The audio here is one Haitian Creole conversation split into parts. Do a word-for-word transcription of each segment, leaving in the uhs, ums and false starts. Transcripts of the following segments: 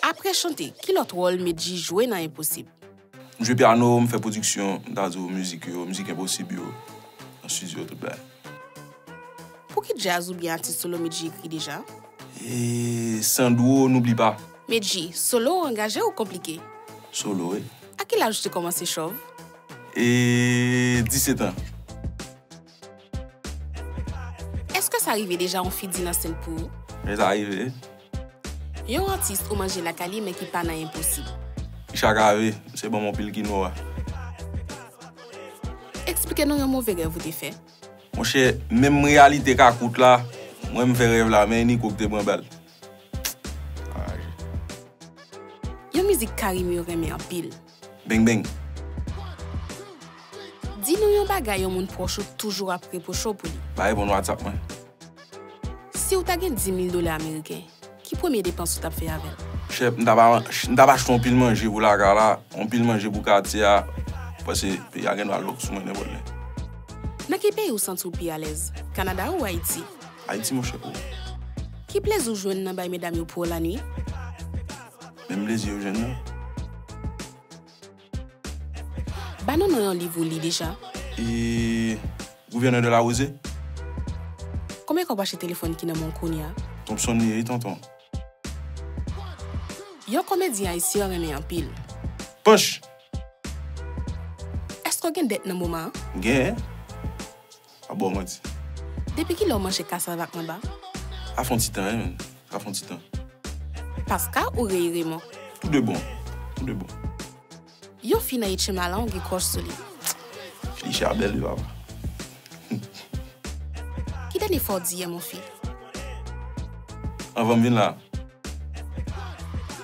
Apre chante, ki lòt wòl Medjy jwe nan Enposib? M jwe pyano, m fè pwodiksyon, m ta di w mizik yo, mizik Enposib yo, nan estidyo, tout bagay. Pou ki djaz oubyen atis solo Medjy ekri deja? E Sandro, N'oublie pas. Medjy, solo ou angaje ou konplike? Solo, wi. A ki laj ou te kòmanse chòv? E disèt an. Èske sa rive deja yon fi di nan sèn pou ou? Wi, sa rive. Yon atis ou manje lakay li men ki pa nan Enposib. Richard Cavé, misye ban m yon pil kinoa. Eksplike nou yon move rèv ou te fè. Monchè, menm reyalite ka kout la, mwen m fè rèv la, men Nico ki te pran bal. Ay. Yon mizik Carime yo renmen anpil. Beng beng. Di nou yon bagay yon moun pwòch ou toujou ap repwoche w pou li. Pa reponn WhatsApp mwen. Si w ta gen dis mil dola ameriken, ki premye depans ou t ap fè avè l? Chèf, m t ap, m t ap achte yon pil manje pou lakay la, yon pil manje pou katye a, paske peyi a gen dwa lòk sou mwen nenpòt lè. Nan ki peyi ou santi w pi alèz? Kanada ou Ayiti? Ayiti, monchè, o. Ki plezi w jwenn nan bay medam yo pou w lannuit? Menm plezi yo jwenn nan. Ba nou non yon liv ou li deja. E Gouverneur de la Rosée. Konbyen kòb achte telefòn ki nan men w kounye a? Thompson li ye, tonton. Yon komedyen ayisyen w renmen anpil. Panch. Èske w gen dèt nan moman an? Gen. Pa ba w manti. Depi kilè w manje kasav ak manba? Sa fè yon ti tan, wi, menn. Sa fè yon ti tan. Paska ou Rey Raymond? Tou de bon. Tou de bon. Yon fi nan etchenm la w gen crush sou li. Fi Richard bèl wi papa. Ki dènye fwa w di yè mon fi? Anvan m vin la.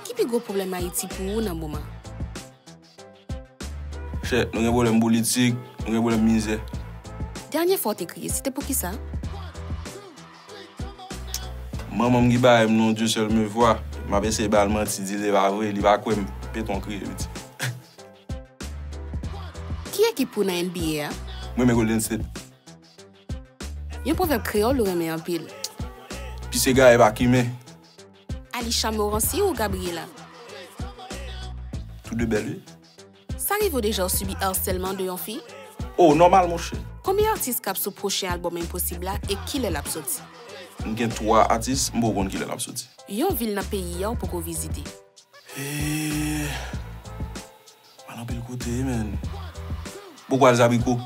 Ki pi gwo pwoblèm Ayiti pou ou nan moman? Chè, nou gen pwoblèm politik, nou gen pwoblèm mizè. Dènye fwa w te kriye, se te poukisa? Manman m ki bay m non, Dieu seul me voit. M ap eseye ba l manti, di l se pa vre, li pa kwè m. Peton kriye piti. Ki ekip ou nan N B A a? Mwen renmen Golden State. Yon pwovèb kreyòl ou renmen anpil. Pise gaye pa kimen. Alisha Morancy ou Gabriela? Tou de bèl wi. Sa rive w deja w sibi asèlman de yon fi? O, nòmal monchè. Konbyen atis k ap sou pwochen albòm Enposib la e kilè l ap soti? M gen twa atis, m poko konn kilè l ap soti. Yon vil nan peyi a w poko vizite? E, m al anpil kote wi menn. Poko al Zabriko.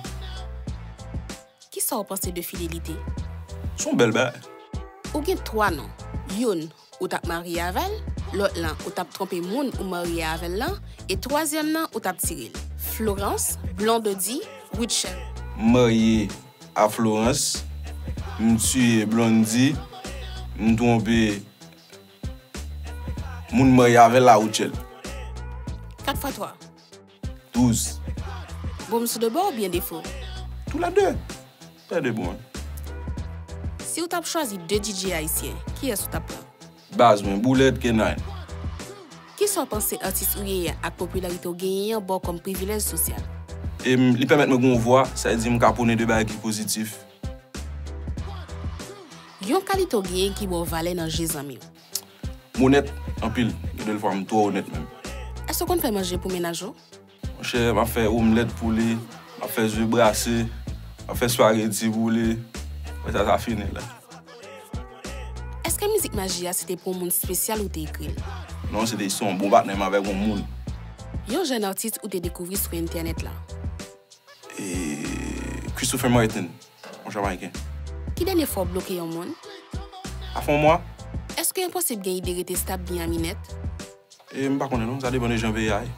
Kisa w panse de fidelite? Se yon bèl bagay. Ou gen twa non. Youn, ou t ap marye avè l, lòt lan, ou t ap twonpe moun ou marye avè l lan, e twazyèm nan, ou t ap tire l. Florence, Blondedy, Rutshelle. M marye a Florence, m tiye Blondy, m twonpe moun m marye avè l la, Rutshelle. Kat fwa twa? Douz. Bon, m sou de bò oubyen defo? Tou lè de. Lè de bon. Si w t ap chwazi de D J ayisyen, kiyès ou t ap pran? Baz mwen, Boulèt, Kenay. Kisa w panse atis ou ye a ak popilarite w genyen an ba w kòm privilèj sosyal? E m, li pèmèt mwen gen yon vwa, sa vle di m ka pwone de bagay ki pozitif. Yon kalite w genyen ki ba w valè nan je zanmi w? M onèt anpil, gen de fwa m twò onèt menm. Èske w konn fè manje pou mennaj ou? Monchè, m ap fè omlèt pou li, m ap fè ze brase, m ap fè spaghetti pou li. Apre sa, sa fini la. Èske mizik Maji a se te pou yon moun espesyal ou te ekri l? Non, se te, se yon bon patnè m avèk yon moun. Yon jèn atis ou te dekouvri sou entènèt la? E Christopher Martin, yon Jamayiken. Ki dènye fwa w bloke yon moun? Sa fè yon mwa. Èske enposib gen ide rete estab byen a minèt? E m pa konnen non, sa depann de jan peyi a ye.